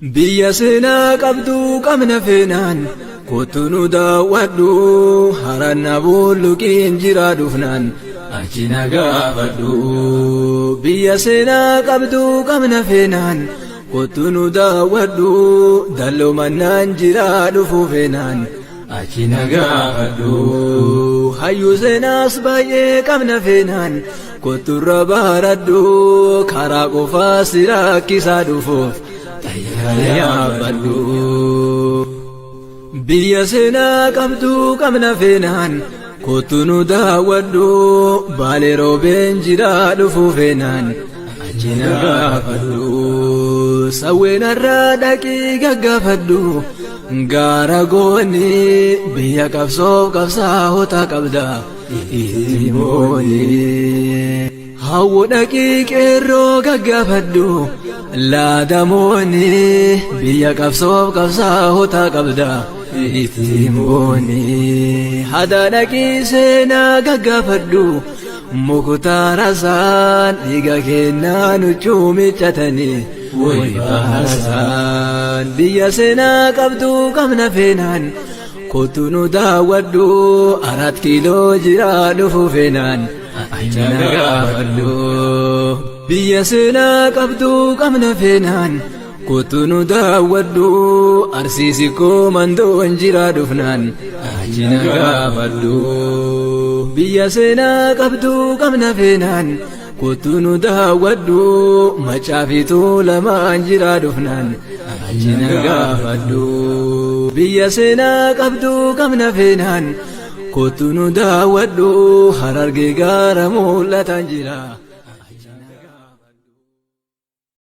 Biyya seenaa qabdu qabna feenaan kottu nu daawwadhu haranna bulluqiin jira dhufnaan achi na gaafadhu. Biyya seenaa qabdu qabna feenaan kottu nu daawwadhu dalloo mannaan jira dhufu feenaan achi na gaafadhu. Hayyuu seenaas baay'ee qabna feenaan kotturra baradhu karaa qofaa si rakkisaa dhufuuf xayyaara yaabbadhu. Biyya seenaa qabdu qabna feenaan kottu nu daawwadhu baalee roobeen jira dhufu feenaan achi na gaafadhu. Sawweenarraa dhaqii gaggaafadhu gaara goonni biyya qabsoof qabsaa'ota qabda itti booni. Hawwu dhaqii qeerroo gaggaafadhu laadamoonni biyya qabsoof qabsaa'ota qabda itti booni. Hada dhaqii seenaa gaggaafadhu muktaara isaan dhiiga kennaa nuchuu miccatanii way baasaan. Biyya seenaa qabdu qabna feenaan kottu nu daawwadhu 4 kiiloo jira dhufu feenaan achi na gaafadhu. Biyya seenaa qabdu qabna feenaan kottu nu daawwadhu arsiisi koo mandoon jira dhufnaan achi na gaafadhu. Biyya seenaa qabdu qabna feenaan kottu nu daawwadhu macaafituu lamaan jira dhufnaan achi na gaafadhu. Biyya seenaa qabdu qabna feenaan kottu nu daawwadhu harargee gaara mul'atan jira.